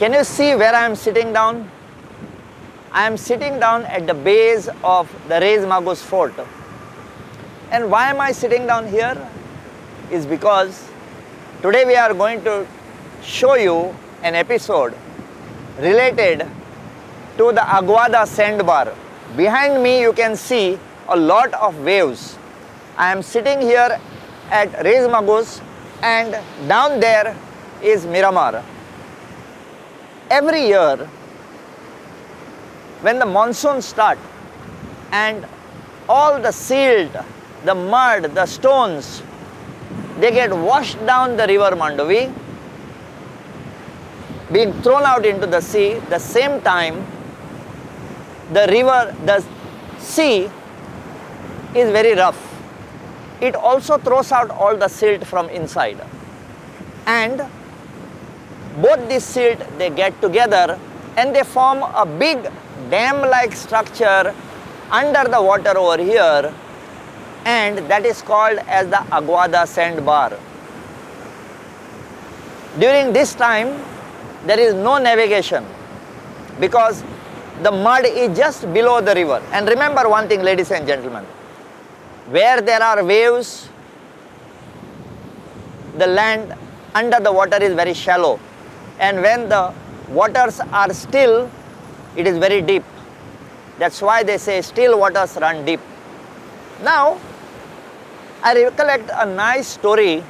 Can you see where I am sitting down? I am sitting down at the base of the Reis Magos Fort. And why am I sitting down here? Is because today we are going to show you an episode related to the Aguada Sandbar. Behind me you can see a lot of waves. I am sitting here at Reis Magos and down there is Miramar. Every year when the monsoons start and all the silt, the mud, the stones, they get washed down the river Mandovi, being thrown out into the sea. The same time, the river, the sea is very rough. It also throws out all the silt from inside. And both these silt, they get together and they form a big dam-like structure under the water over here, and that is called as the Aguada Sandbar. During this time, there is no navigation because the mud is just below the river. And remember one thing, ladies and gentlemen, where there are waves, the land under the water is very shallow. And when the waters are still, it is very deep. That's why they say still waters run deep. Now, I recollect a nice story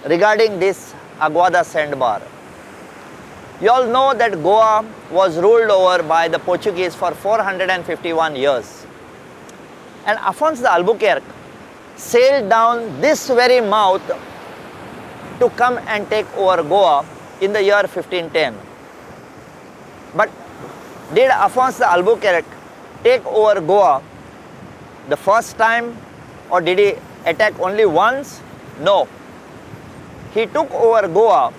regarding this Aguada Sandbar. You all know that Goa was ruled over by the Portuguese for 451 years. And Afonso de Albuquerque sailed down this very mouth to come and take over Goa in the year 1510. But did Afonso de Albuquerque take over Goa the first time, or did he attack only once? No. He took over Goa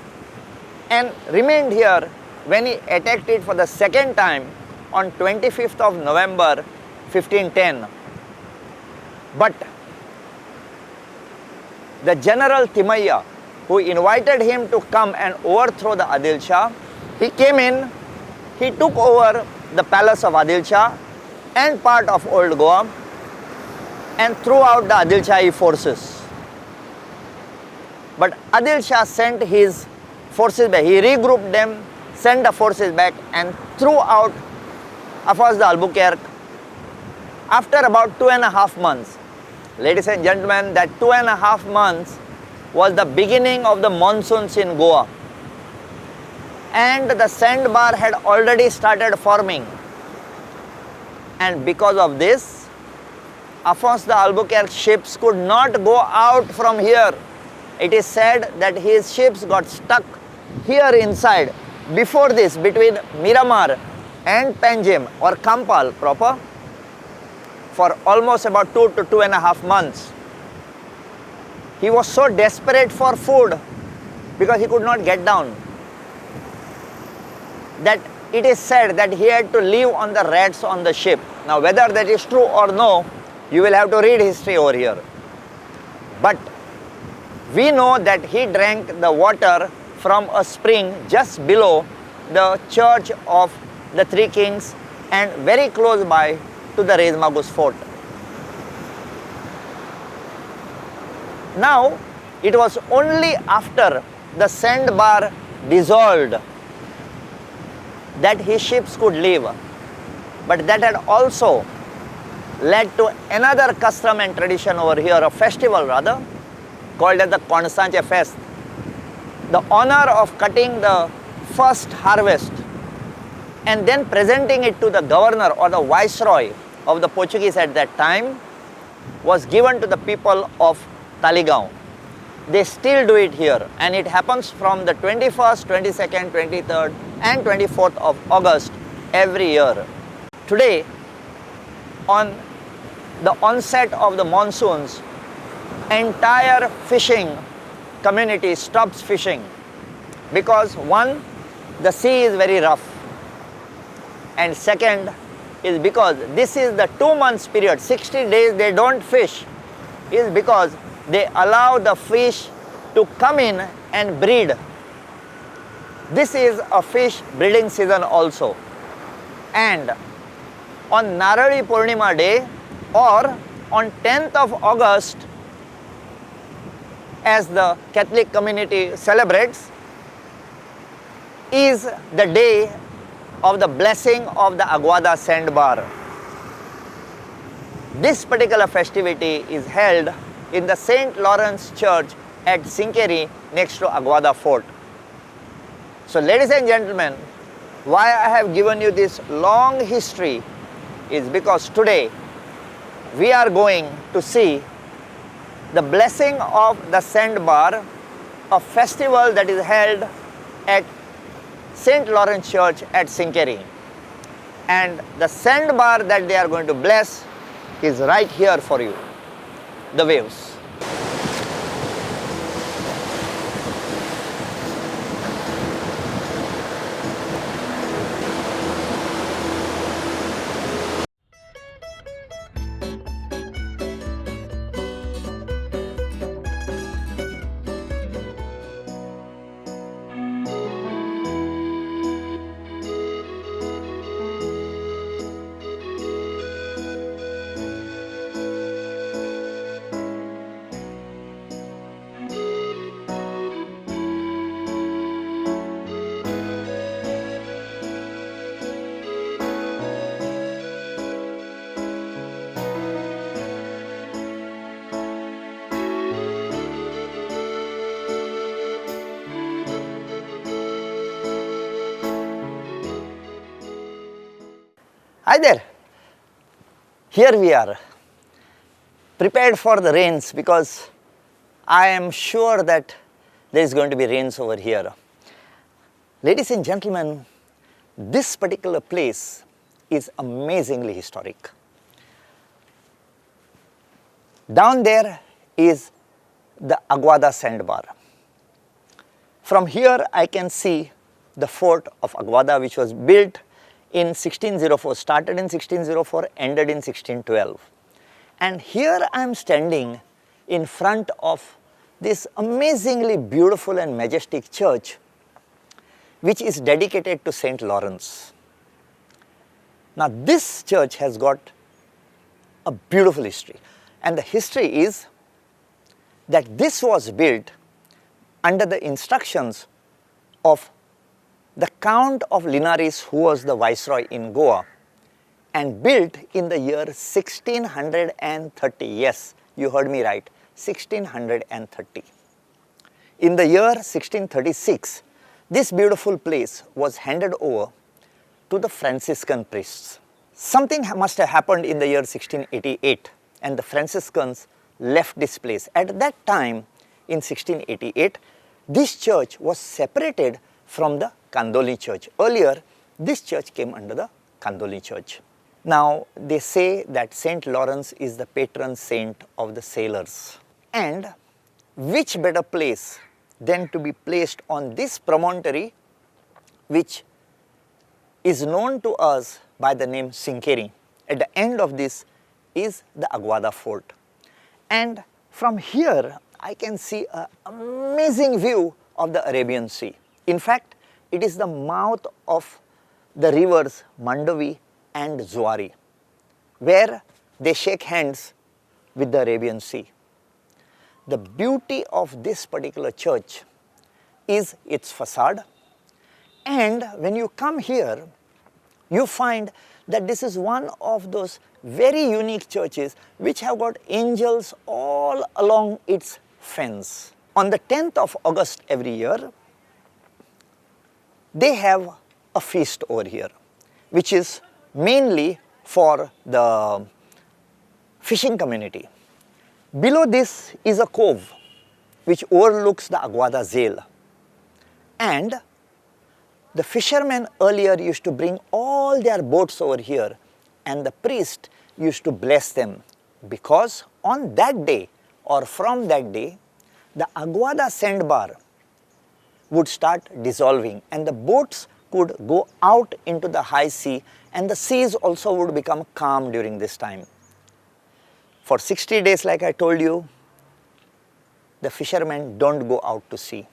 and remained here when he attacked it for the second time on 25th of November 1510. But the General Thimayya, who invited him to come and overthrow the Adil Shah, he came in, he took over the palace of Adil Shah and part of Old Goa and threw out the Adil Shahi forces. But Adil Shah sent his forces back. He regrouped them, sent the forces back and threw out Afonso de Albuquerque after about 2.5 months. Ladies and gentlemen, that 2.5 months was the beginning of the monsoons in Goa. And the sandbar had already started forming. And because of this, Afonso de Albuquerque's ships could not go out from here. It is said that his ships got stuck here inside. Before this, between Miramar and Panjim or Campal proper, for almost about 2 to 2.5 months. He was so desperate for food because he could not get down, that it is said that he had to live on the rats on the ship. Now whether that is true or no, you will have to read history over here. But we know that he drank the water from a spring just below the church of the Three Kings and very close by to the Reis Magos Fort. Now, it was only after the sandbar dissolved that his ships could leave. But that had also led to another custom and tradition over here, a festival rather, called as the Konsanche Fest. The honor of cutting the first harvest and then presenting it to the governor or the viceroy of the Portuguese at that time was given to the people of Taleigao. They still do it here, and it happens from the 21st, 22nd, 23rd and 24th of August every year. Today, on the onset of the monsoons, entire fishing community stops fishing because one, the sea is very rough, and second is because this is the 2 months period, 60 days they don't fish, is because they allow the fish to come in and breed. This is a fish breeding season also. And on Narali Purnima day or on 10th of August, as the Catholic community celebrates, is the day of the blessing of the Aguada Sandbar. This particular festivity is held in the St. Lawrence Church at Sinquerim next to Aguada Fort. So ladies and gentlemen, why I have given you this long history is because today we are going to see the blessing of the sandbar, a festival that is held at St. Lawrence Church at Sinquerim. And the sandbar that they are going to bless is right here for you, the waves. Hi there, here we are, prepared for the rains because I am sure that there is going to be rains over here. Ladies and gentlemen, this particular place is amazingly historic. Down there is the Aguada Sandbar. From here I can see the fort of Aguada, which was built in 1604, started in 1604, ended in 1612. And here I am standing in front of this amazingly beautiful and majestic church, which is dedicated to St. Lawrence. Now this church has got a beautiful history, and the history is that this was built under the instructions of the Count of Linhares, who was the viceroy in Goa, and built in the year 1630. Yes, you heard me right, 1630. In the year 1636, this beautiful place was handed over to the Franciscan priests. Something must have happened in the year 1688, and the Franciscans left this place. At that time, in 1688, this church was separated from the Candolim Church. Earlier, this church came under the Candolim Church. Now, they say that St. Lawrence is the patron saint of the sailors. And which better place than to be placed on this promontory, which is known to us by the name Sinquerim. At the end of this is the Aguada Fort. And from here, I can see an amazing view of the Arabian Sea. In fact, it is the mouth of the rivers Mandovi and Zuari, where they shake hands with the Arabian Sea. The beauty of this particular church is its facade, and when you come here, you find that this is one of those very unique churches which have got angels all along its fence. On the 10th of August every year, they have a feast over here, which is mainly for the fishing community. Below this is a cove which overlooks the Aguada Zale. And the fishermen earlier used to bring all their boats over here, and the priest used to bless them, because on that day or from that day, the Aguada sandbar would start dissolving and the boats could go out into the high sea, and the seas also would become calm during this time. For 60 days, like I told you, the fishermen don't go out to sea.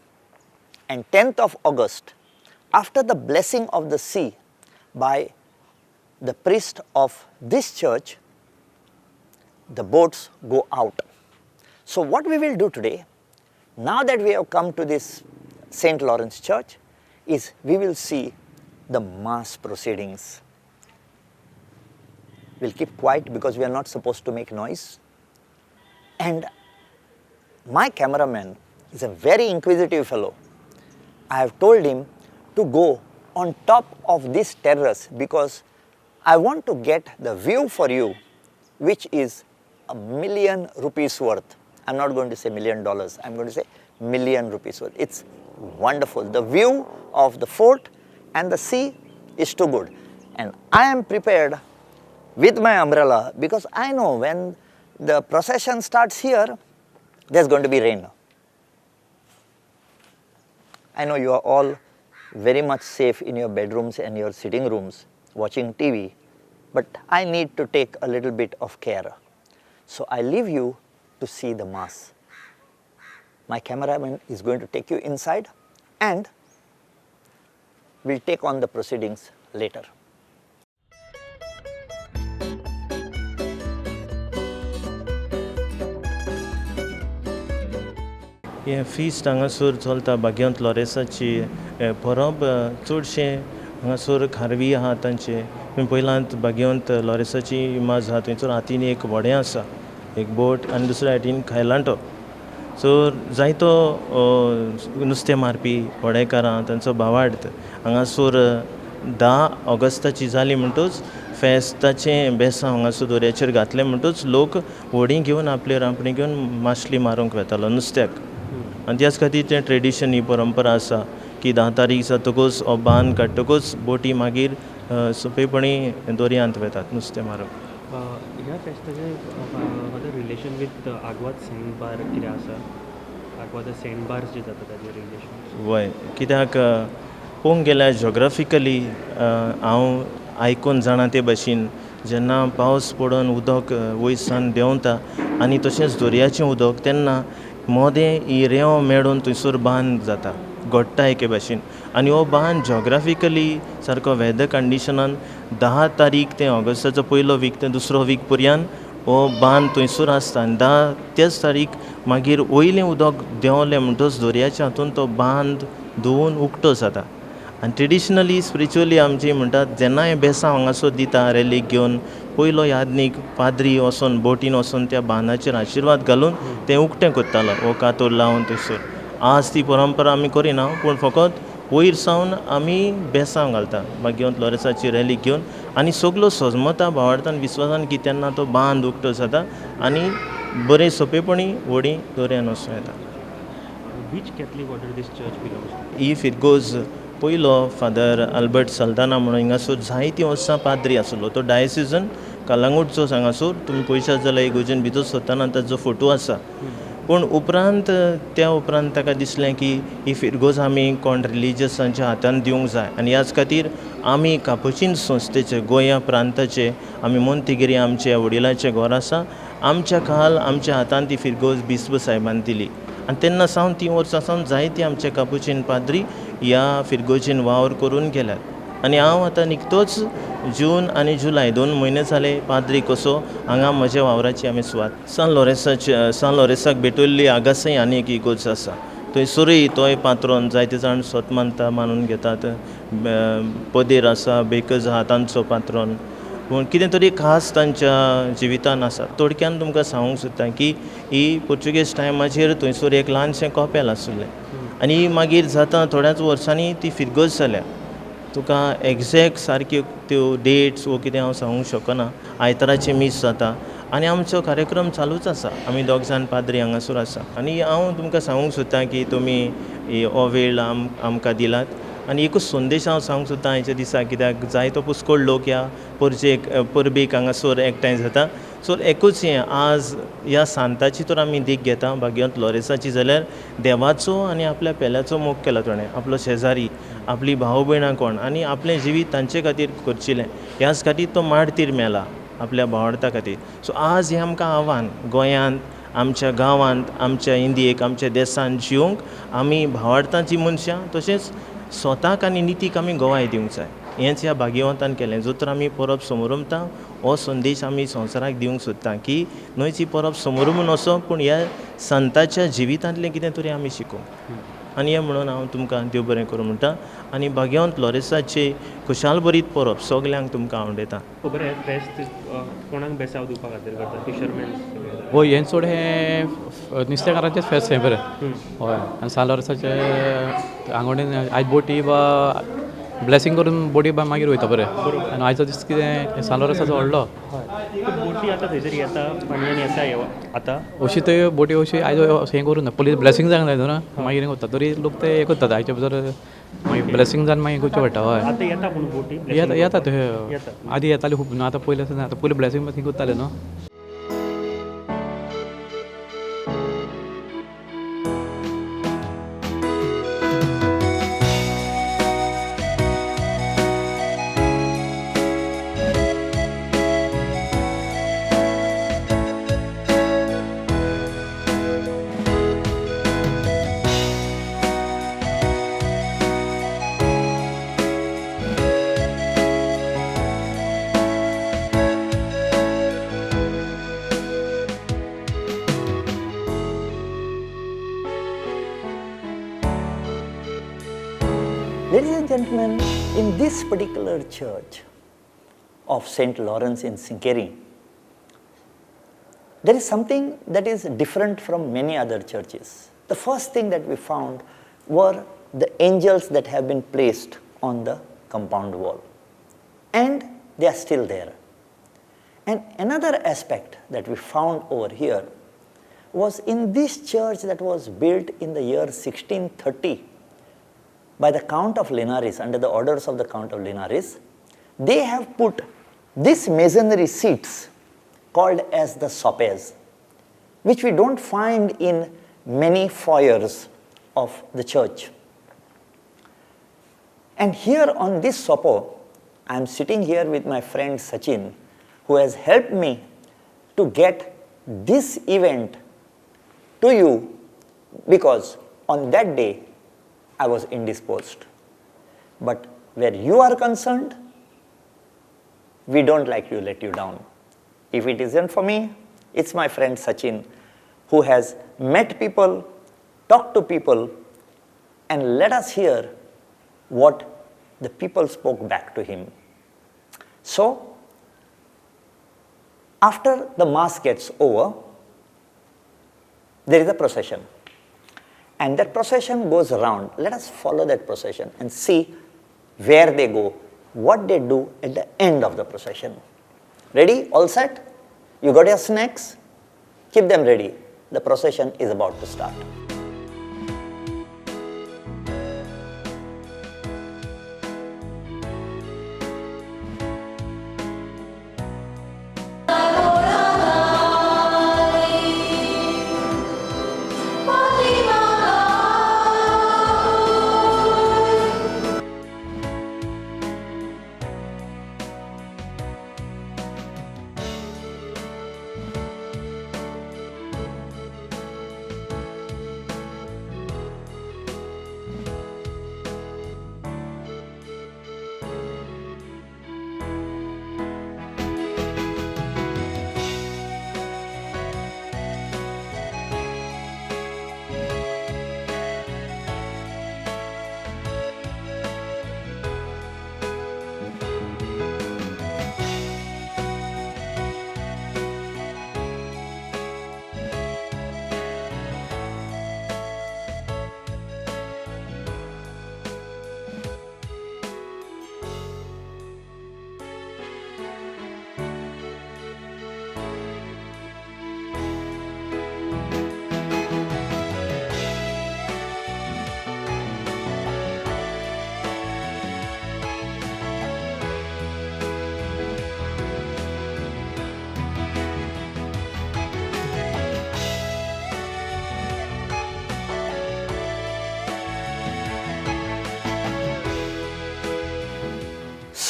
And 10th of August, After the blessing of the sea by the priest of this church, the boats go out. So what we will do today, now that we have come to this St. Lawrence Church, is we will see the mass proceedings. We'll keep quiet because we are not supposed to make noise. And my cameraman is a very inquisitive fellow. I have told him to go on top of this terrace because I want to get the view for you, which is ₹1 million worth. I'm not going to say $1 million, I'm going to say ₹1 million worth. It's wonderful. The view of the fort and the sea is too good. And I am prepared with my umbrella because I know when the procession starts here, there's going to be rain. I know you are all very much safe in your bedrooms and your sitting rooms watching TV, but I need to take a little bit of care. So I leave you to see the mass. My cameraman is going to take you inside and we'll take on the proceedings later. हें feast हांगासर चलता बाग्यांत लॉरेसाची परब. चडशें हांगासर खारवी आहा तांचे. तुमी पयलांत बाग्यांत लॉरेसाची इमाज आहा, थंयसर हातीन एक व्हडें आसा, एक बोट, आनी दुसऱ्या सायडीन खायलांटो. सो जायतो नुस्तें मारपी व्हडेकारां तांचो भावार्थ हांगासर 10 ऑगस्टाची जाली म्हणटूच फेस्ताचें बेसांव हांगासर दर्याचेर घातलें म्हणटूच लोक व्हडीं घेवन आपले रांपणी घेवन मासली मारूंक वेतालो नुस्त्याक. आनी त्याच खातीर तें ट्रेडिशन ही परंपरा आसा की 10 तारीख जातकूच हो बांद काडटकूच बोटी मागीर सोंपेपणी दर्यांत वेतात नुस्तें मारूंक. ह्या फेस्ताचें relation with Aguada sand bar कितें आसा? आगवाद सँड बार जे जाता ताजें रिलेशन? वय, कित्याक पळोवंक गेल्यार जोग्राफिकली हांव आयकून जाणा ते भशेन जेन्ना पावस पडून उदक वयरसान देंवता आनी तशेंच दर्याचें उदक तेन्ना मोदें ही रेंव मेळून थंयसर बांद जाता, घडटा एके भशेन. आनी हो बांद जोग्राफिकली सारको वेदर कंडिशनान 10 तारीख ते ऑगस्टाचो पयलो वीक ते दुसरो वीक पर्यंत हो बांद थंयसर आसता. आनी 10 त्याच तारीख मागीर वयलें उदक देंवलें म्हणटच दर्याच्या हातून तो बांद धुवून उक्तो जाता. आनी ट्रेडिशनली स्पिरिच्युअली आमची म्हणटात जेन्ना हें बेसांव हांगासर दिता रॅलीक घेवन पयलो यादनीक पाद्री वचोन बोटीन वचोन त्या बांदाचेर आशिर्वाद घालून तें उक्तें करतालो, हो कातोर लावन थंयसर. आज ती परंपरा आमी करिना, पूण फकत वयर सावन आमी बेसांव घालता बाग्यांत लॉरेसाची रॅली घेवन आनी सगलो सजमता भावार्थान विस्वासान की तेन्ना तो बांद उक्तो जाता आनी बरें सोंपेपणी व्हडीं दर्यान वचूं येता. Which Catholic order this church belongs to? ही फिरगोज पयलो फादर अल्बर्ट सल्दाना म्हणून हिंगासर जायतीं वर्सां पाद्री आसलो. तो डायसिजन कलंगूटचो हांगासर तुमी पळयशात जाल्यार इगोर्जेन भितर सरतना ताजो फोटो आसा. पूण उपरांत त्या उपरांत ताका दिसलें की ही फिरगोज आमी कोण रिलिजियसांच्या हातान दिवंक जाय आनी ह्याच खातीर आमी कापुचीन संस्थेचे गोंया प्रांताचे आमी मोंतिगिरी आमच्या वडिलाचें घर आसा, आमच्या खाल आमच्या हातान ती फिरगोज बिस्प साहेबान दिली. आनी तेन्ना सावन 3 वर्सां सावन जायती आमचे कापुचीन पाद्री ह्या फिरगोजीन वावर करून गेल्यात. आनी हांव आतां निकतोच जून आनी जुलय 2 म्हयने जाले पाद्री कसो हांगा म्हज्या वावराची आमी सुवात सान लॉरेसाचे सान लॉरेसाक भेटयल्ली आगासय आनी एक इगोर्ज आसा, थंयसरूय तोय पात्रोन जायते जाण सोत मानता मानून घेतात. पदेर आसा, बेकर्स आहा तांचो पात्रोन, पूण कितें तरी खास तांच्या जिवितान आसा. थोडक्यान तुमकां सांगूंक सोदता की ही पोर्चुगेज टायमाचेर थंयसर एक ल्हानशें कपेल आशिल्लें आनी मागीर जाता थोड्याच वर्सांनी ती फिरगर्ज जाल्या. तुका एग्जॅक्ट सारक्यो त्यो डेट्स वो कितें हांव सांगूंक शकना. आयताराचें मीस जाता आनी आमचो कार्यक्रम चालूच आसा. आमी दोग जाण पाद्री हांगासर आसा आनी हांव तुमकां सांगूंक सोदता की तुमी हो वेळ आमकां दिलात आनी एकूच संदेश हांव सांगूंक सोदता आयच्या दिसा, कित्याक जायतो पुस्कोळ लोक ह्या परजेक परबेक हांगासर एकठांय जाता. सो एकूच हें आज ह्या सांताची तर आमी देख घेता बाग्यांत लॉरेसाची, जाल्यार देवाचो आनी आपल्या पेल्याचो मोग केला ताणें, आपलो शेजारी, आपली भाव भयणां कोण आनी आपलें जिवीत तांचे खातीर करचिलें, ह्याच खातीर तो मार्तीर मेला आपल्या भावार्था खातीर. सो आज हें आमकां आव्हान गोंयांत, आमच्या गांवांत, आमच्या इंडियेक, आमच्या देशांत जिवंक आमी भावार्थाची मनशां तशेंच स्वताक आनी नितीक आमी गवाय दिवंक जाय. हेंच ह्या भाग्यवंतान केलें. जो तर आमी परब समोरमता हो संदेश आमी संवसाराक दिवंक सोदता की न्हय ही परब समोरमून वचो पूण ह्या संताच्या जिवितांतलें कितें तरी आमी शिकूंक. आनी हें म्हणून हांव तुमकां देव बरें करूं म्हणटा आनी भाग्यवंत लॉरेसाचे खुशालभरीत परब सगल्यांक तुमकां आवडटा. खबर हें फेस्त कोणाक बेसांव दिवपा खातीर करता? फिशरमॅन्स? हय, हें चड हें नुस्तेकारांचेंच फेस्त हें बरें. हय, आनी सान लॉरेसाचें आंगवणीन आयज बोटी वा ब्लेसींग करून बोटी मागीर वयता बरें. आनी आयचो दीस कितें सान लॉरेसाचो व्हडलो. बोटी आतां थंयसर येता पाणयेन येता आतां अशी ते बोटी अशी आयज हें करूं ना, पयलीं ब्लेसींग जावंक जाय न्हू, मागीर हें करता. तरी लोक ते हें करतात आयचे भितर मागीर ब्लेसींग जावन मागीर करचें पडटा. हय, आतां येता पूण बोटी येता येता थंय. आदी येताली खूब न्हू, आतां पयलीं आतां पयलीं ब्लेसींग हें करताले न्हू. Ladies and gentlemen, in this particular church of St. Lawrence in Sinquerim, there is something that is different from many other churches. The first thing that we found were the angels that have been placed on the compound wall, and they are still there. And another aspect that we found over here was in this church that was built in the year 1630 by the Count of Linares, under the orders of the Count of Linares, they have put these masonry seats called as the sopes, which we don't find in many foyers of the church. And here on this sopo, I am sitting here with my friend Sachin, who has helped me to get this event to you, because on that day I was indisposed. But where you are concerned, we don't like to let you down. If it isn't for me, it's my friend Sachin, who has met people, talked to people, and let us hear what the people spoke back to him. So, after the mass gets over, there is a procession. And that procession goes around. Let us follow that procession and see where they go, what they do at the end of the procession. Ready? All set? You got your snacks? Keep them ready. The procession is about to start.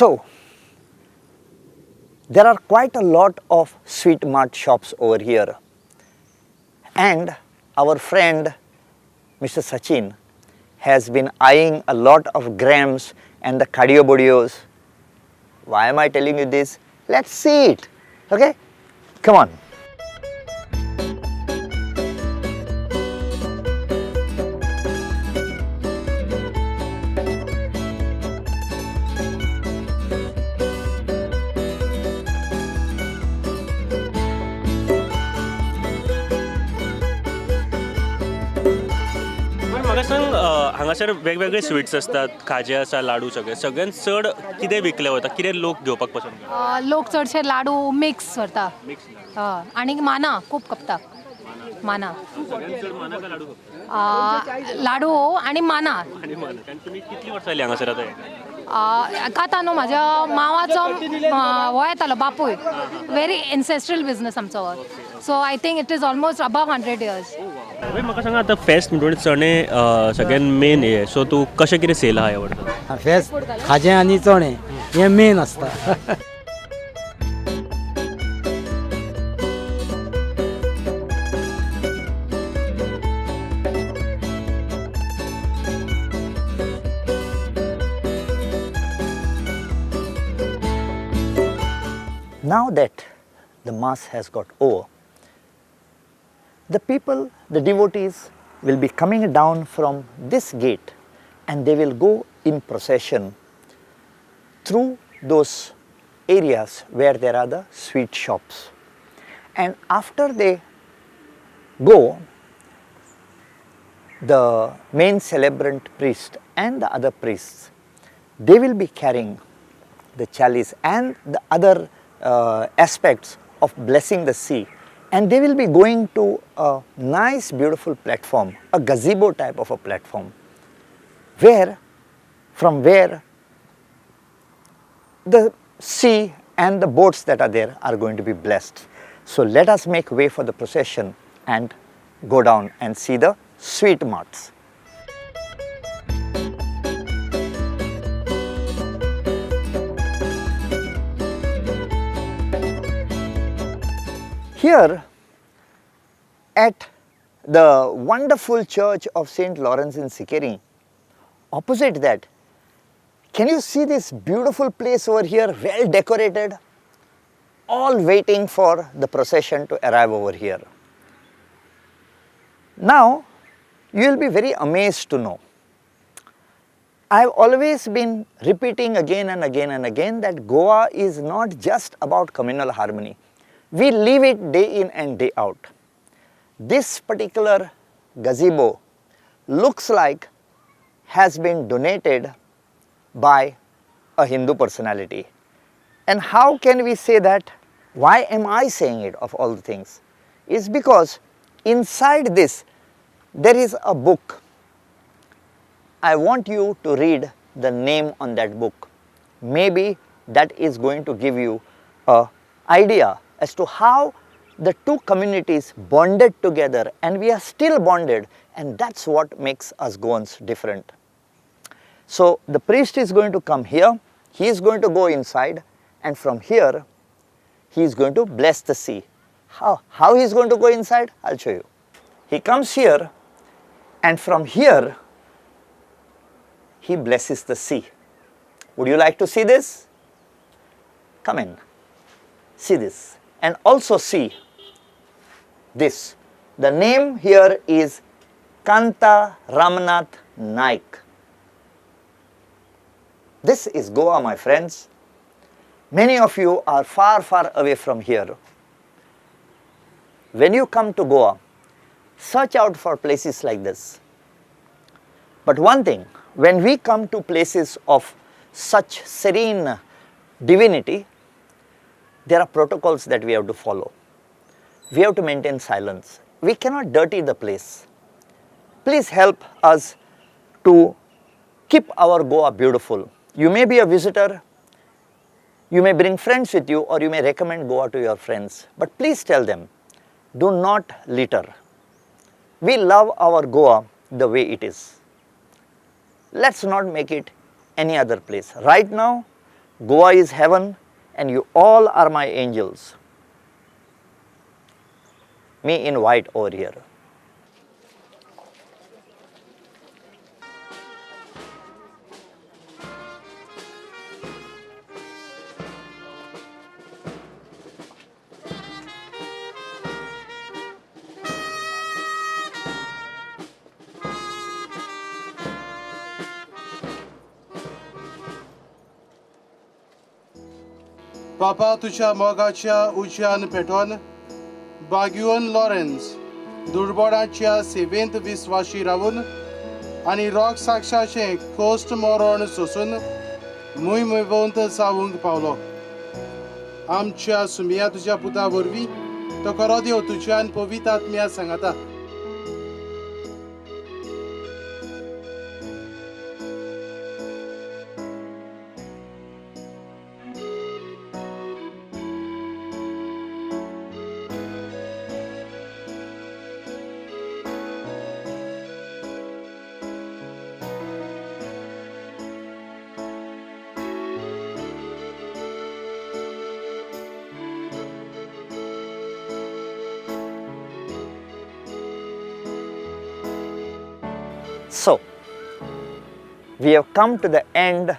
So, there are quite a lot of sweet mart shops over here, and our friend Mr. Sachin has been eyeing a lot of grams and the cardio bodios. Why am I telling you this? Let's see it. Okay, come on. म्हाका सांग, हांगासर वेगवेगळे sweets आसतात, खाजें आसा, लाडू, सगळे सगळ्यात चड कितें विकले वता, कितें लोक घेवपाक पसंत करता? लोक चडशे लाडू मिक्स करता आनी माना खूब खपता. माना लाडू आनी माना. तुमी कितली वर्सां जाली हांगासर आतां? काता न्हू, म्हाज्या मावाचो हो येतालो बापूय, व्हेरी एन्सेस्ट्रल बिजनस आमचो हो. So I think it is almost above 100 years. म्हाका सांगा, आतां फेस्त म्हणून चणे सगळ्यान मेन हे, सो तूं कशें कितें सेल आहा ह्या वर्सा? फेस्त खाजें आनी चणे हें मेन आसता. Now that the mass has got over, the people, the devotees will be coming down from this gate and they will go in procession through those areas where there are the sweet shops. And after they go, the main celebrant priest and the other priests, they will be carrying the chalice and the other aspects of blessing the sea, and they will be going to a nice beautiful platform, a gazebo type of a platform, where from where the sea and the boats that are there are going to be blessed. So let us make way for the procession and go down and see the sweet marts. Here at the wonderful church of St. Lawrence in Sikeri, opposite that, can you see this beautiful place over here, well decorated, all waiting for the procession to arrive over here. Now, you will be very amazed to know, I have always been repeating again and again and again that Goa is not just about communal harmony. We live it day in and day out. This particular gazebo looks like has been donated by a Hindu personality. And how can we say that? Why am I saying it of all the things? It's because inside this there is a book. I want you to read the name on that book. Maybe that is going to give you an idea as to how the two communities bonded together, and we are still bonded, and that's what makes us Goans different. So the priest is going to come here, he is going to go inside, and from here he is going to bless the sea. How he is going to go inside, I'll show you. He comes here, and from here he blesses the sea. Would you like to see this? Come in, see this, and also see this. The name here is Kanta Ramnath Naik. This is Goa, my friends. Many of you are far, far away from here. When you come to Goa, search out for places like this. But one thing, when we come to places of such serene divinity, there are protocols that we have to follow. We have to maintain silence. We cannot dirty the place. Please help us to keep our Goa beautiful. You may be a visitor, you may bring friends with you, or you may recommend Goa to your friends. But please tell them, do not litter. We love our Goa the way it is. Let's not make it any other place. Right now, Goa is heaven and you all are my angels. Me in white over here. बापा तुज्या मोगाच्या उज्यान पेटोवन बाग्युवन Lawrence दुर्बोडाच्या सेवेंत विस्वाशी रावून आनी रोग साक्षाचें cost मरण सोसून मुय मुयवंत जावंक पावलो. आमच्या सुमिया तुज्या पुता वरवीं तो खरो देव तुज्यान पवित्र आत्म्या सांगाता. So, we have come to the end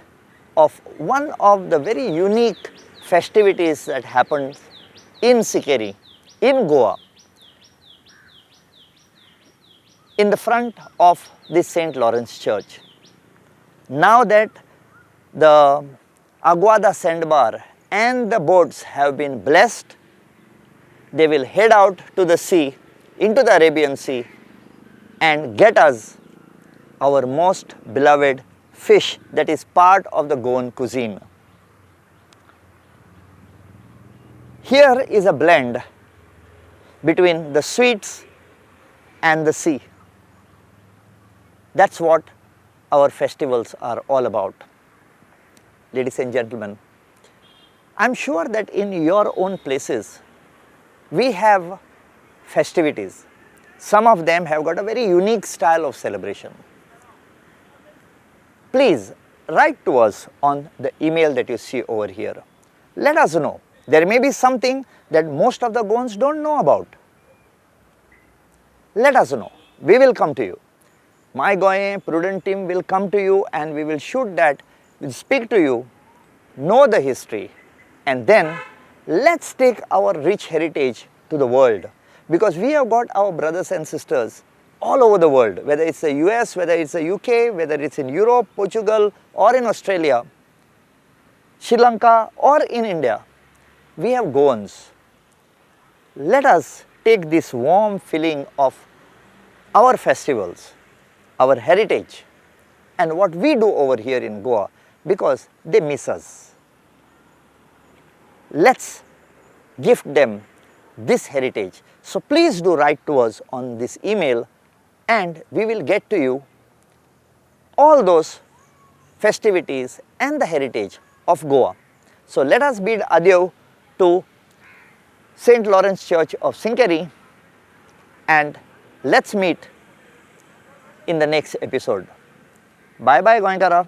of one of the very unique festivities that happens in Sinquerim, in Goa, in the front of the St. Lawrence Church. Now that the Aguada sandbar and the boats have been blessed, they will head out to the sea, into the Arabian Sea, and get us our most beloved fish that is part of the Goan cuisine. Here is a blend between the sweets and the sea. That's what our festivals are all about. Ladies and gentlemen, I'm sure that in your own places we have festivities. Some of them have got a very unique style of celebration. Please write to us on the email that you see over here. Let us know. There may be something that most of the Goans don't know about. Let us know. We will come to you. My Goem Prudent team will come to you and we will shoot that, we'll speak to you, know the history, and then let's take our rich heritage to the world. Because we have got our brothers and sisters all over the world, whether it's the US, whether it's the UK, whether it's in Europe, Portugal, or in Australia, Sri Lanka, or in India, we have Goans. Let us take this warm feeling of our festivals, our heritage, and what we do over here in Goa, because they miss us. Let's gift them this heritage. So please do write to us on this email, and we will get to you all those festivities and the heritage of Goa. So let us bid adieu to St. Lawrence Church of Sinquerim, and let's meet in the next episode. Bye bye, Goenkara.